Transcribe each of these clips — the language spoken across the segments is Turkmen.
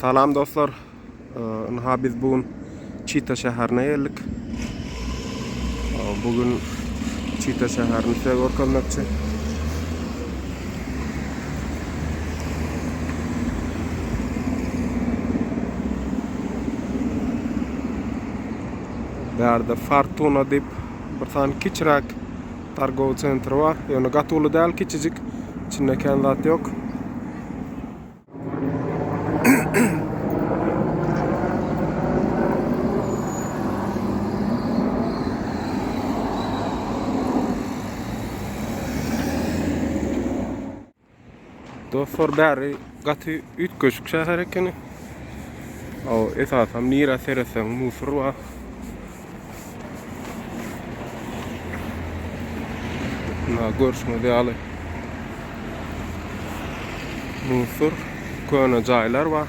Salam dostlar. Ynha biz bu gün Çita şäherine geldik. Bu gün Çita şäherini size görkezmekçi. Bärde Fortuna diýip bir sany kiçiräk targowy sentri bar. Ýöne gaty uly däl, kiçijik. Içinde kän zat ýok. Dostlar bäri gaty üýtgeşik şäher ekeni. O esasam nirä seretseň musur bar. Na görşüňiz ýaly. Musur köne jaýlar bar.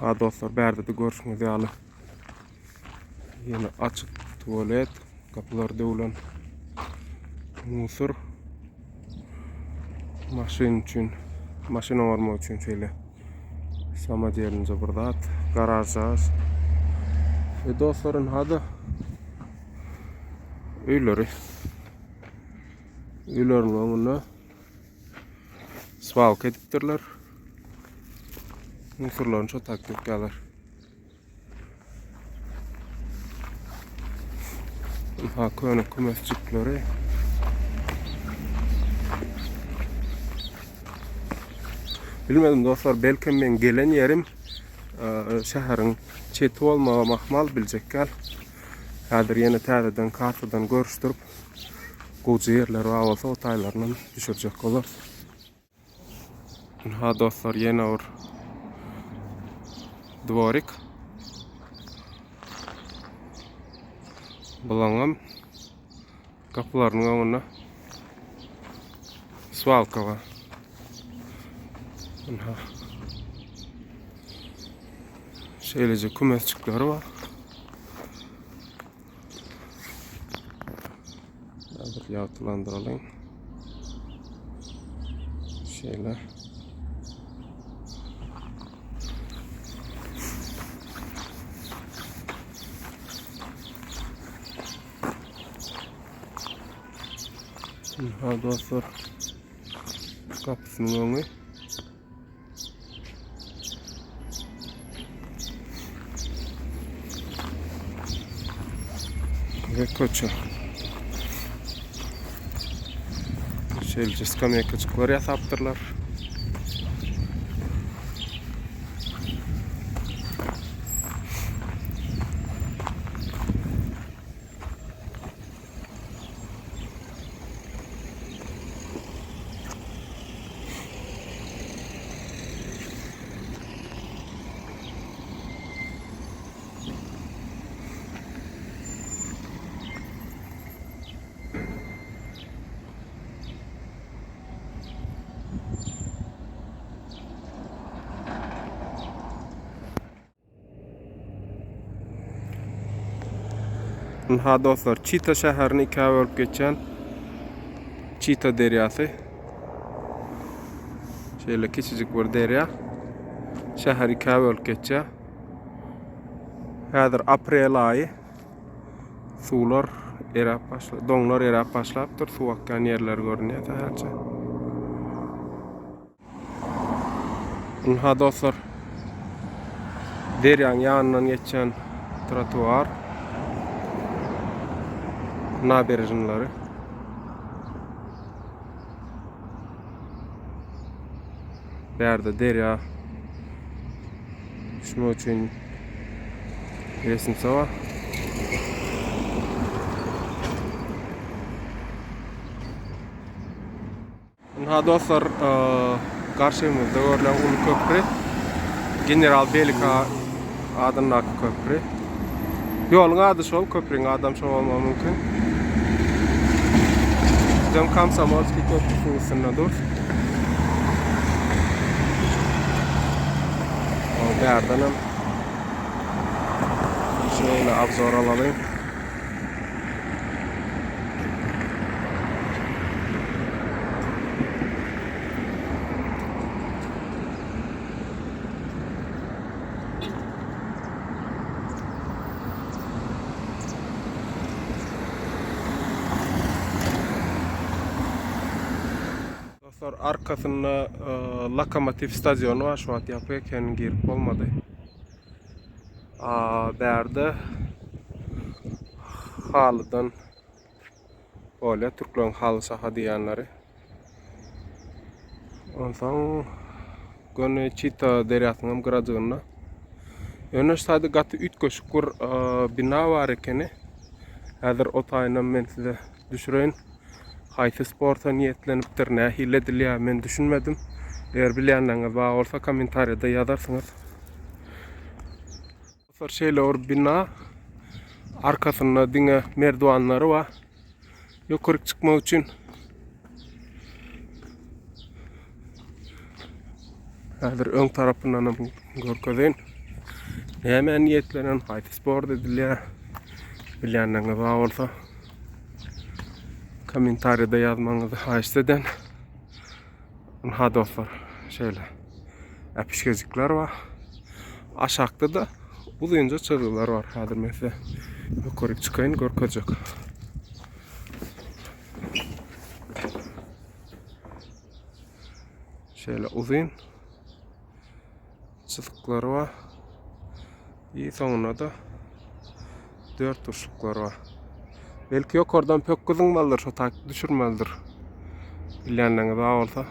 Ha dostlar bärde-de görşüňiz ýaly ýene açyk tualet, gapylar döwlen musur maşyn üçin, maşyn oňarmak üçin şeýle samodelnje bir zat, garažjagaz. E dostlar ynha-da öýleri. Öýleriň öňünde Swalka edipdirler. Musurlaryny şo tak dökýärler. Ha köne kümesjikleri. Bilmedim dostlar, belki men gelen ýerim e, şäheriň çeti bolmagy ahmal biljek gel. Häzir ýene täzeden kartadan görüşdirip Gowja ýerler bar bolsa o taýlarynam düşürjek bolarys. Ha dostlar ýene bir dworik. Bulaňam gapylarynyň öňünde swalka bar. Ynha. Şeýleje kümesjikleri bar. Häzir ýagtylandyralyň. Şeýle. Ha dostlar. Gapysynyň öňi. Ve köçe. Şeýleje skameýkajyklar ýasapdyrlar. Ynha dostlar, Çita şäherini ikä bölüp geçýän Çita derýasy. Şeýle kiçijik bir derýa. Şäheri ikä bölüp geçýär. Häzir aprel aýy. Suwlar eräp başlap, doňlar eräp başlapdyr. Suw akýan ýerler görünýär sähelçe. Ynha dostlar. Derýaň ýanyndan geçýän trotuar. Naberejnlary. Bärde derýa düşmek üçin lesnitsa bar. Ynha dostlar, garşymyzda görlen uly köpri General Belika adyndaky köpri. Ýoluň ady şol, köpriň adam şol bolmagy mümkin. Bizem Komsomolskiý köprüsiniň üstünde dur. Bärden hem şeýle obzor alalyň. Dostlar arkasynda Lokomotiw stadiony bar şu wagt ýapyk eken girip bolmady. A bärde halydan bolýar türkleriň haly saha diýýänleri. Onsoň göni Çita derýasynyň hem gyrajygynda. Ýöne şu taýda gaty üýtgeşik bir bina bar ekeni. Häzir o taýynam men size düşüreýin. Haýsy sporta niýetlenipdir, nähili edilýär, men düşünmedim. Eger bilýänleriňiz bar bolsa kommentariýada ýazarsyňyz. Dostlar şeýle bir bina. Arkasynda diňe merdiwanlary bar. Ýokaryk çykmak üçin. Häzir öň tarapyndan hem görkezeýin. Nämä niýetlenen, haýsy sport edilýär? Bilýänleriňiz bar bolsa kommentariýada ýazmagyňyzy haýyşt eden. Ynha dostlar, şeýle äpişgejikler bar. Aşakda-da uzynja çyzgylar bar. Häzir men size ýokaryk çykaýyn, görkezjek. Şeýle uzyn çyzyklary bar. I soňunda-da dört burçluklar bar. Belki ýokardan pökgi zyňmalydyr, şo tak düşürmelidir. Bilýänleriňiz bar bolsa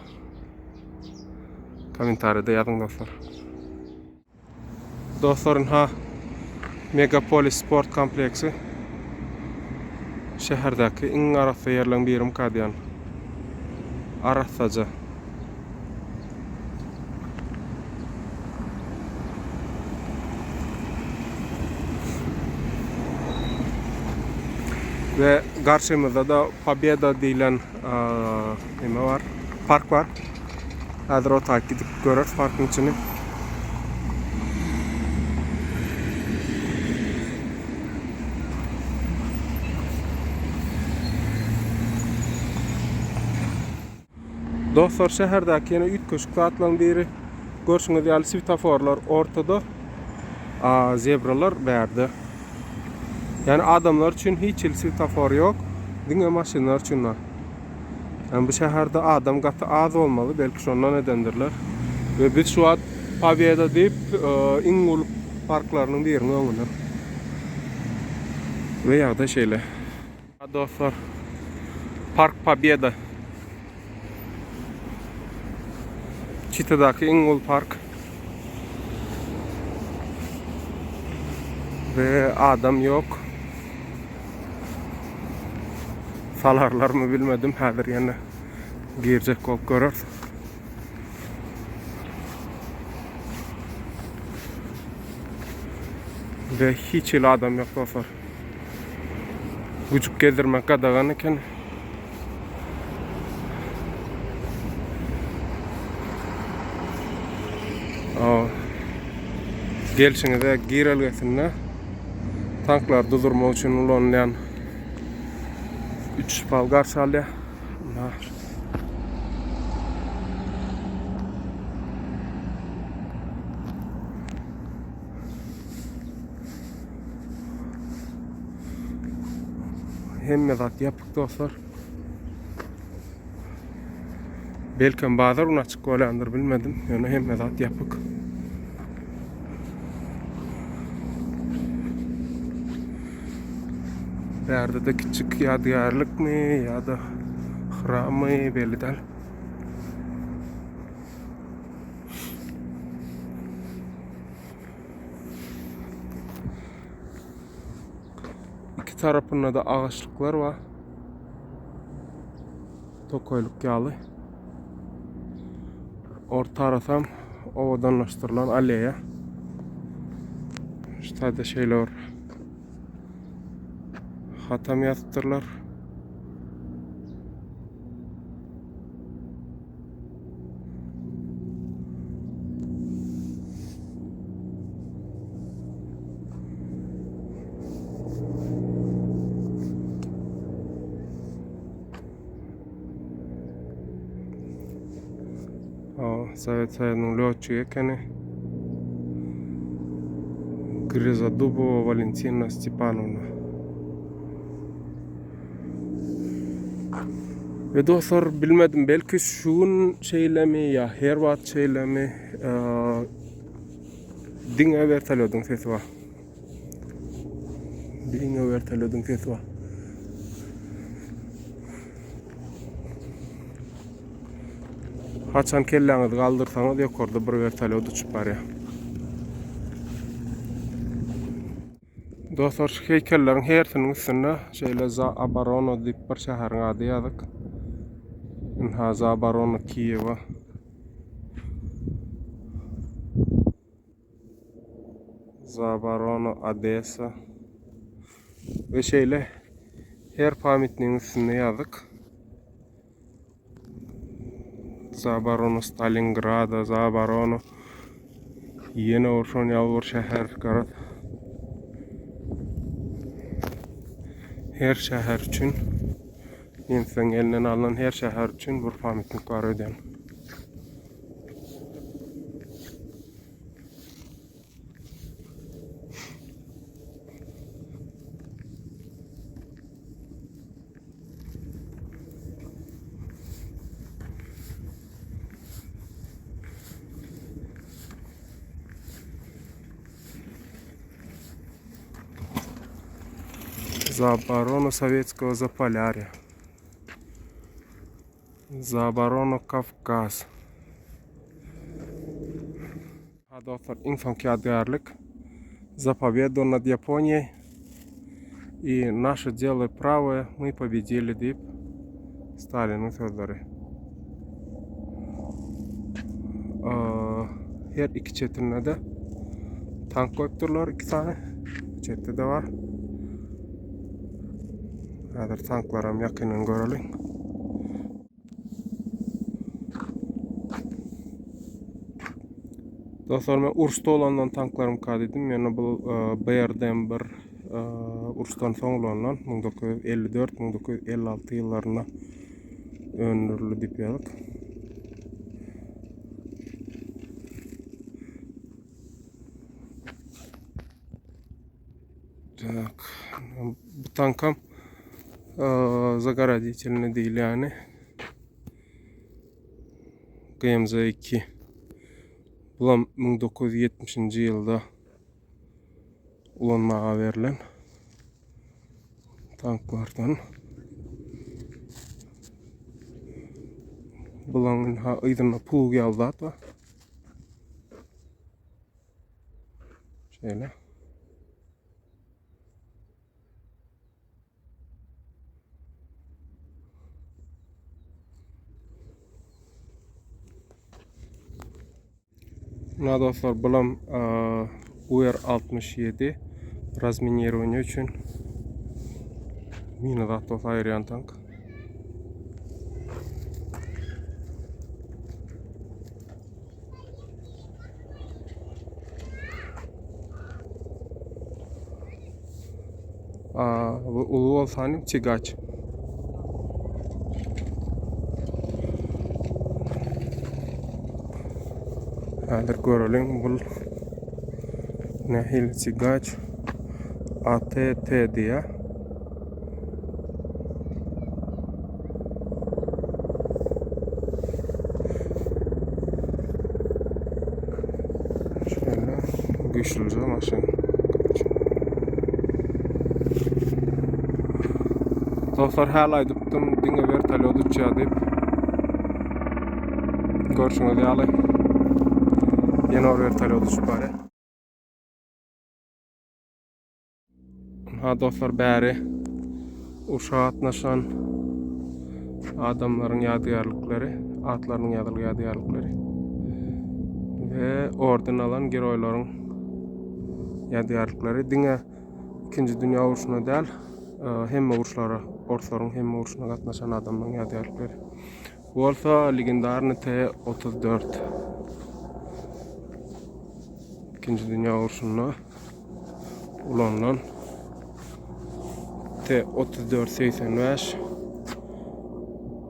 kommentariýada ýazyň dostlar. Dostlar ynha Megapolis sport kompleksi. Şäherdäki iň arassa ýerleriň birimika diýen. Arassaja. We garşymyzda-da Pobeda diýlen neme bar, park bar. Häzir o taýyk gidip göreris parkyň içini. Dostlar şäherdäki ýene üýtgeşik zatlaryň biri görşüňiz ýaly swetoforlar ortada, a zebralar bärde. Ýani adamlar üçin hiç hili swetofor ýok, diňe maşynlar üçin bar. Ýani bu şäherde adam gaty az bolmaly, belki şondan edendirler. We biz şu wagt Pobeda diýip iň uly parklarynyň biriniň öňünde. We ýagdaý şeýle. Dostlar, Park Pobeda. Çitadaky iň uly park. We adam ýok. Salarlarmy bilmedim, häzir ýene girjek bolup göreris. We hiç hili adam ýok dostlar. Güjük gezdirmek gadagan eken. Gelşiňize girelgesinde tanklary duzurmak üçin ulanylýan 3 şpal garşy alýar. Hemme zat ýapyk dostlar. Belkem bazar gün açyk bolýandyr bilmedim. Ýöne hemme zat ýapyk. Bärde de kiçik ýadygärlikmi ýa-da hrammy belli däl. Iki tarapynda da agaçlyklar bar. Tokaýlyk ýaly. Orta arasam owadanlaşdyrylan alleýa. Şu taýda şeýle bir hatam ýazypdyrlar. Sowet Soýuzynyň lýotçigi ekeni. Grizodubowa Walentina Stepanowna. We dostlar bilmedim belki şu gün şeýlemi ýa her wagt şeýlemi diňe wertolýodyň sesi bar. Diňe wertolýodyň sesi bar. Haçan kelläňizi galdyrsaňyz ýokarda bir wertolýot uçup barýar. Dostlar şu heýkelleriň hersiniň üstünde şeýle Za Abarona diýip bir şäheriň ady ýazyk. Ynha Za Abarona Kiýewa. Za Abarona Odessa. We şeýle her pamitnigiň üstünde ýazyk. Za oboronu Stalingrada, za oboronu ýene bir şon ýaly bir şäher garaz. Her şäher üçin nemsleriň elinden alnan her şäher üçin bir pamitnik bar öýdýän. За оборону Советского Заполярья. За оборону Кавказ. Ha dostlar, iň soňky ýadygärlik. Za pobеду nad Ýaponiýaý i naše delo prawoe, my pobedili diýip Staliniň sözleri. Her iki çetinde-de tank goýupdyrlar, iki sany. Çetde-de bar. Häzir tanklaram ýakyndan göreliň. Dostlar men uruşda ulanylan tanklarymka diýdim. Ýöne bu e, BRDM bir e, uruşdan soň ulanylan 1954-1956 ýyllarynda öndürildi diýip ýazyk. Tak. Bu tankam e, zagoroditelny diýilýäni. GMZ 2. Bulam 1970-nji ýylda ulanmaga berlen tanklardan. Bulaň ha yzynda plug ýaly zat bar. Şeýle. Na dostlar, bulam UR-67 razminirowaniýe üçin mina zat bolsa aýyrýan tank. Aa, bu uly bolsa hanym tigaç. Häzir göreliň bul nähili tigaç. ATT diýýär. Şöyle güçlüce maşyn. Dostlar hal aýdypdym, diňe vertolyot uçýar diýip. Görşüňiz ýaly. Ýene bir vertolyot uçup barýar. Ha dostlar bäri urşa gatnaşan adamlaryň ýadygärlikleri, atlarynyň ýazyly ýadygärlikleri we orden alan geroýlaryň ýadygärlikleri diňe ikinji dünýä urşuna däl, e, hemme uruşlara, orslaryň hemme urşuna gatnaşan adamlaryň ýadygärlikleri. Bu bolsa legendarny T-34. Ikinji dünýä urşunda ulanylan T-34 85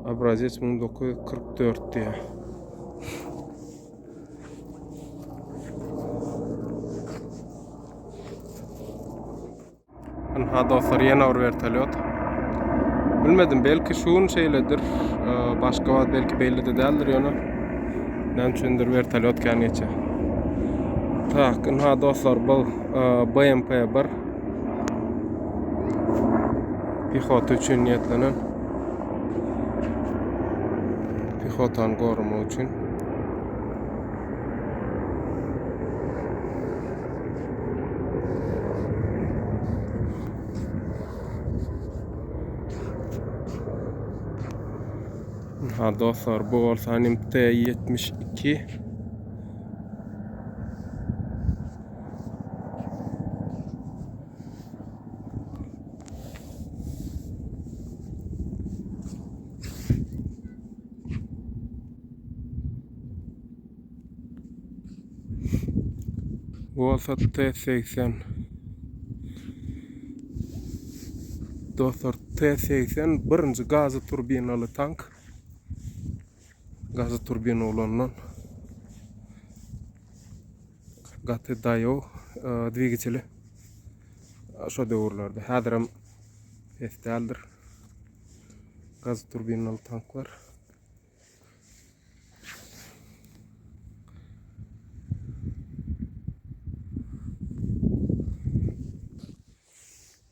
obrazec 1944 diýýär. Ynha dostlar ýene bir wertolýot. Bilmedim, belki şu gün şeýledir, başga wagt belki beýle-de däldir, ýöne näme üçindir wertolýot kän geçýär. Tak, ynha dostlar, bu BMP-1 pehota üçin niýetlenen. Pehotany goramak üçin. Ha dostlar bu bolsa hanym T72. Bu bolsa T80. Dostlar T80 birinji gazy turbinaly tank. Gazy turbina ulanylan. Gaty daýaw e, dwigateli. Şo döwürlerde. Häzirem pes däldir. Gaz turbinaly tanklar.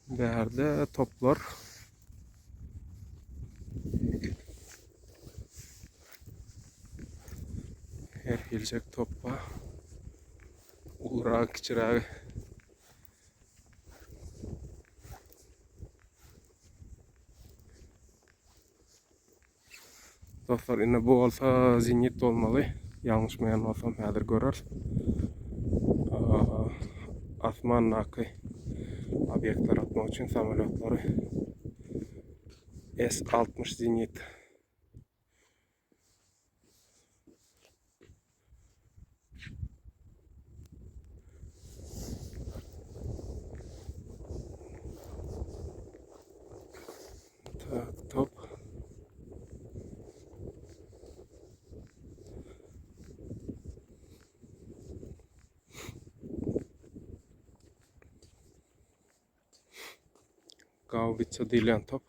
Bärde toplar. Her hiljek top bar. Ulurak, kiçirägi. Dostlar indi bu bolsa zenit bolmaly. Ýalňyşmaýan bolsam häzir göreris. Asmandaky obýektleri atmak üçin samolýotlary S-60 zenit. Tak, top. Gaubitsa diýilýän top.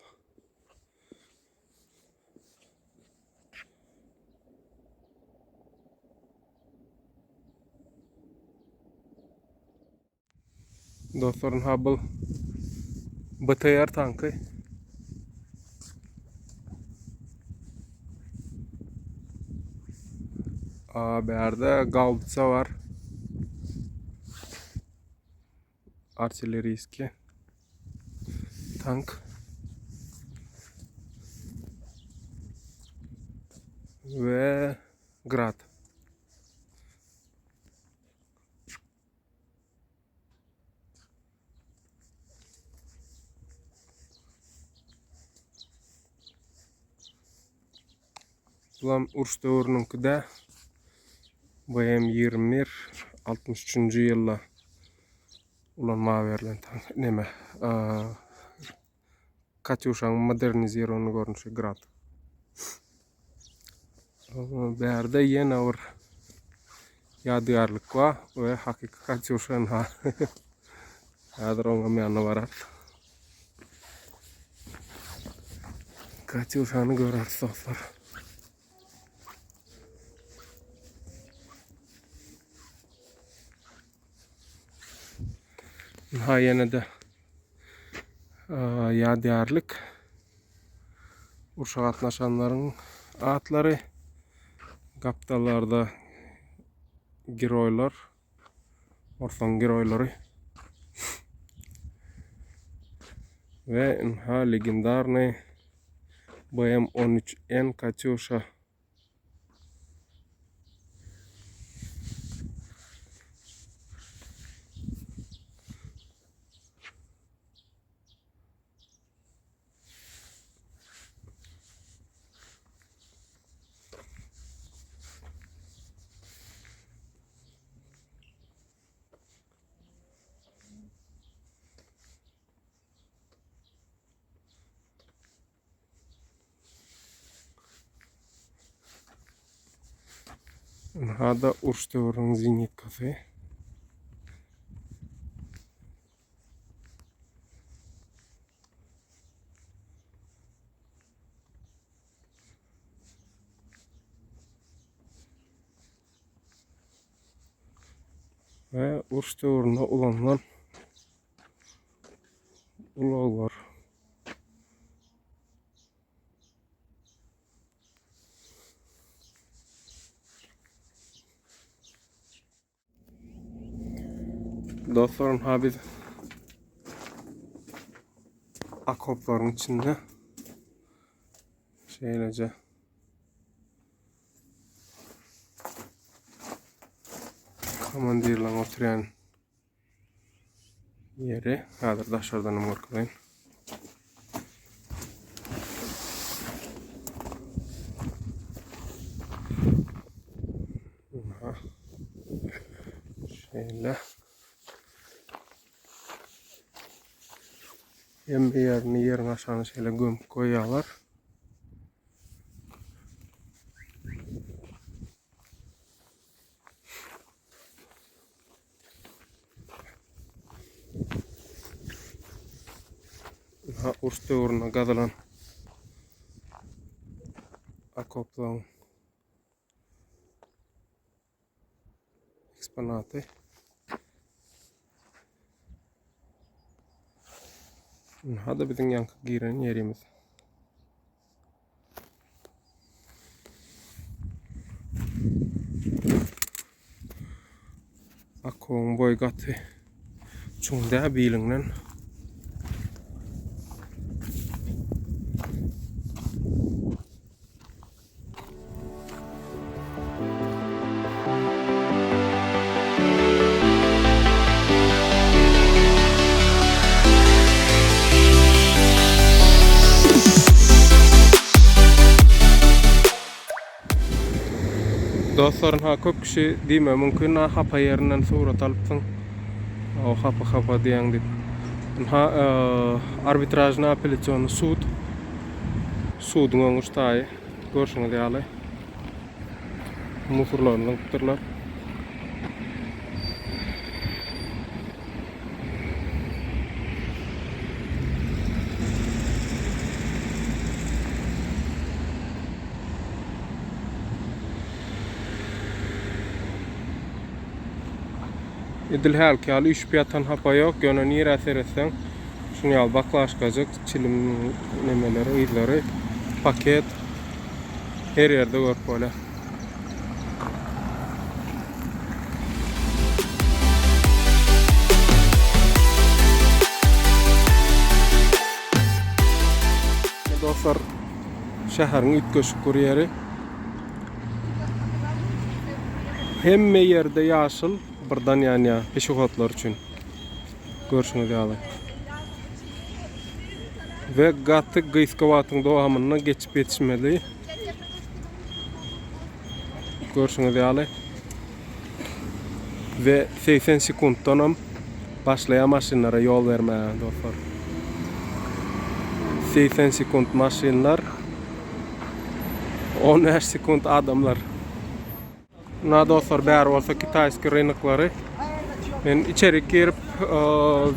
Dostlar ha bu BTR tanky. A bärde gaubitsa bar. Artilleriýski tank. We grad. Bulam uruş döwrüniňki-dä. BM 21 63-nji ýylda ulanmaga berlen tank neme Katýuşaň modernizirowany görnüşi Grad. Bärde ýene bir ýadygärlik bar we hakyky Katýuşa ynha. Häzir oňam ýanyna bararys. Katýuşany göreris dostlar. Ha ýene-de ýadygärlik. Urşa gatnaşanlaryň atlary gapdallarda geroýlar. Orsaň geroýlary. We ynha legendarnyý BM-13N Katýuşa. Ynha-da uruş döwrüniň zenitkasy. We uruş döwründe ulanylan ulaglar. Dostlarym ha biz akoplaryň içinde şeýleje komandirleň oturýan ýeri. Häzir daşardan hem görkezeýin. Aha. Şeýle. Hemme ýerini ýeriň aşagyna şeýle gömüp goýýarlar. Ha, uruş döwründe gazylan okoplaryň eksponaty. Hada biziň ýaňky giren ýerimiz. Akowyň boýy gaty çuň dä biliňden. Dostlar ha köp kişi diýmegi mümkin ha hapa ýerinden surat alypsyň. O hapa hapa diýýäň diýip. Ha arbitražny apellýasiony sud. Suduň öňi şu taýy görşüňiz ýaly. Musurlaryny zyňypdyrlar. Edil hälki ýaly üýşüp ýatan hapa ýok, ýöne nirä seretseň şuny ýaly baklaşkajyk, çilim nemeleri, yzlary, paket her ýerde görüp bolýar. Dostlar, şäheriň üýtgeşik bir ýeri. Hemme ýerde ýaşyl, birden ýanýar peşehodlar üçin. Görşüňiz ýaly. We gaty gysga wagtyň dowamynda geçip ýetişmeli. Görşüňiz ýaly. We 80 sekuntdanam başlaýar maşynlara ýol bermäge dostlar. 80 sekunt maşynlar, 15 sekunt adamlar. Na dostlar bäri bolsa kitaýski rynoklary. Men içerik girip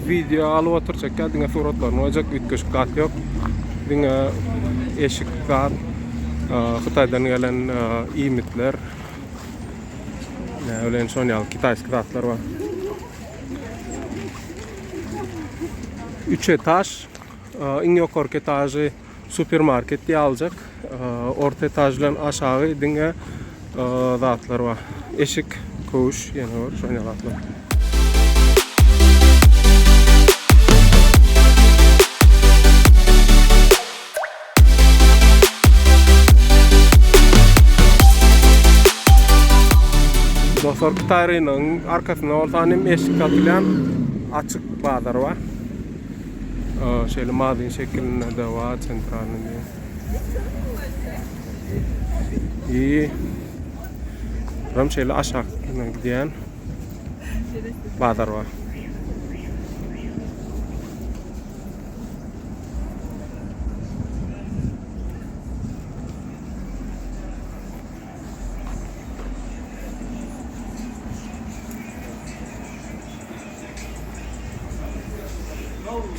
video alyp oturjak ýa diňe suratlaryny goýjak üýtgeşik zat ýok. Diňe eşik zat Hytaýdan gelen iýmitler. Näme bilen şon ýaly kitaýski zatlar bar. 3 etaž, iň ýokarky etažy Supermarket ýalyjak. Orta etaž bilen aşagy diňe zatlar bar. Eşik, köwüş, ýene bir şoňa zatlar. Dostlar, Kitaý rynagyň arkasynda bolsa hem eşik satylýan açyk bazar bar. Şeýle magazin şekilinde de bar, sentralny diýen. I Ram şeýle aşak gidýän bazar bar.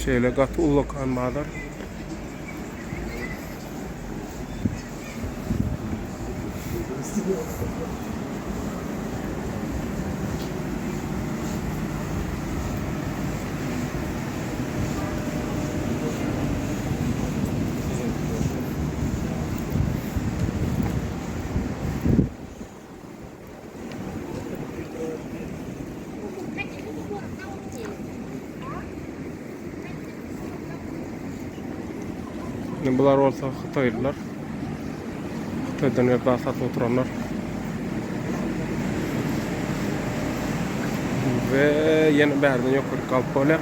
Şeýle gaty ullakan bazar. Bular bolsa hytaýlylar. Hytaýdan gelip zat satyp oturanlar. We ýene bärden ýokaryk galyp bolýar.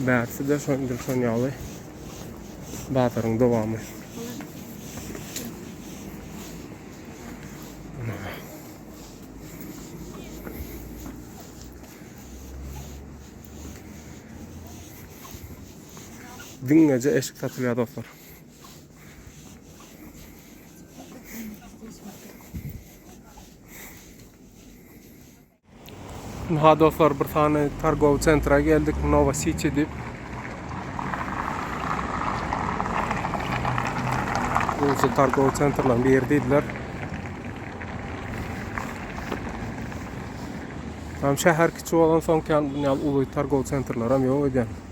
Bärsi-de şondur şon ýaly bazaryň dowamy. Diňeje eşik satylýar dostlar. Ha dostlar bir sany targowy sentra geldik Nova City diýip. Bu targowy sentrlaryň biri diýdiler. Tam şäher kiçi bolan soň kän ýaly uly targowy sentrlar hem ýok edýän.